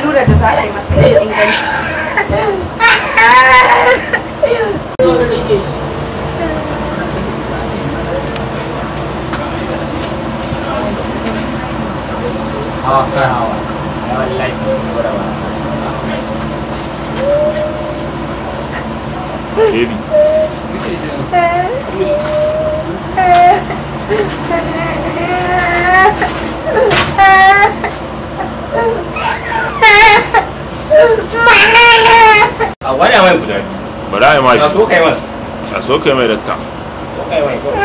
allurar da za a yi masa inganci. Hawa kar hawa. Ai wallahi gora ba. Baby. A wani mai guda biyu. Bari a yi ma A so kai mas. A so kai mai dakta. So kai mai kawai.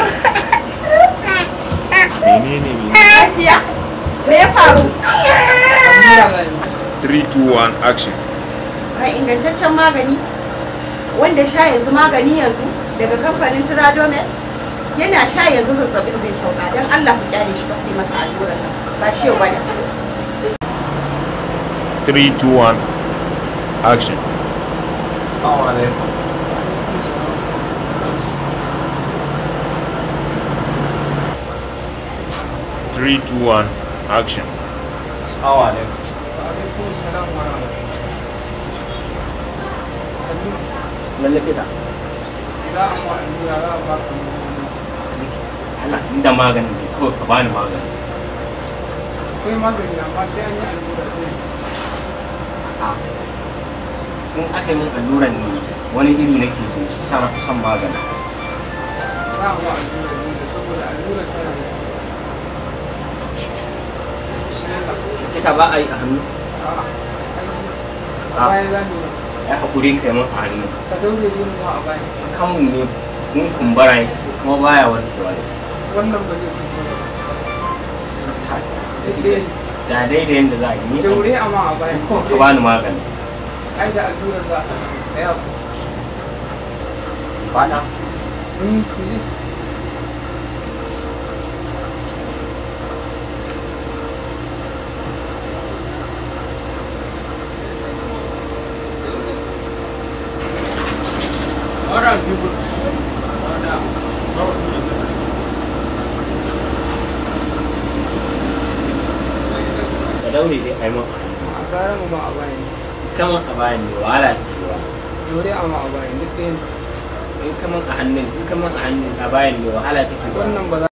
Menene menene? Lafiya? Me ya faru? 3 2 1 action. Ga ingantaccen magani wanda sha yanzu magani yanzu daga kamfanin Tradomed yana sha yanzu zazzabin zai sauka, don Allah ku kyale shi kafin masa allurar nan ba shi ya gwada. 3 2 1 action. Assalamu alaikum. Three, two, one, action. Assalamu alaikum. Wa alaikum salam wa rahmatullahi. Sannu. Lalle kita. Za a ma allura, za a baka magani. Allah inda maganin ne kawai ka bani magani. Akwai magani amma sai an yi allura ɗin. A'a. In aka yi min alluran ne wani iri nake so shi sa na fi son magani. Za a ma allura ne saboda allura tana da bismillah. Kita ba a yi a hannu. A'a. A baya za mu yi. Ai haƙuri kai min a hannu. Ka daure jin ruwa a baya. Kanmu ne mun kumbura yake kuma baya warkewa ne. Wannan ba zai kumbura ba. Da daidai yadda za a yi. Ni Daure amma a baya. kawai ka bani magani. Ai da allura za a yi. Haƙuri. Faɗa. Ku je. Alright, people. Ka daure dai ai mun a hannu. A gara mu ma a baya ne. Kaman a bayan ne wahala take ba. Daure amma a baya duk ɗaya ne. In kaman a hannun, in kaman a hannun a bayan ne wahala take ba. Wannan ba za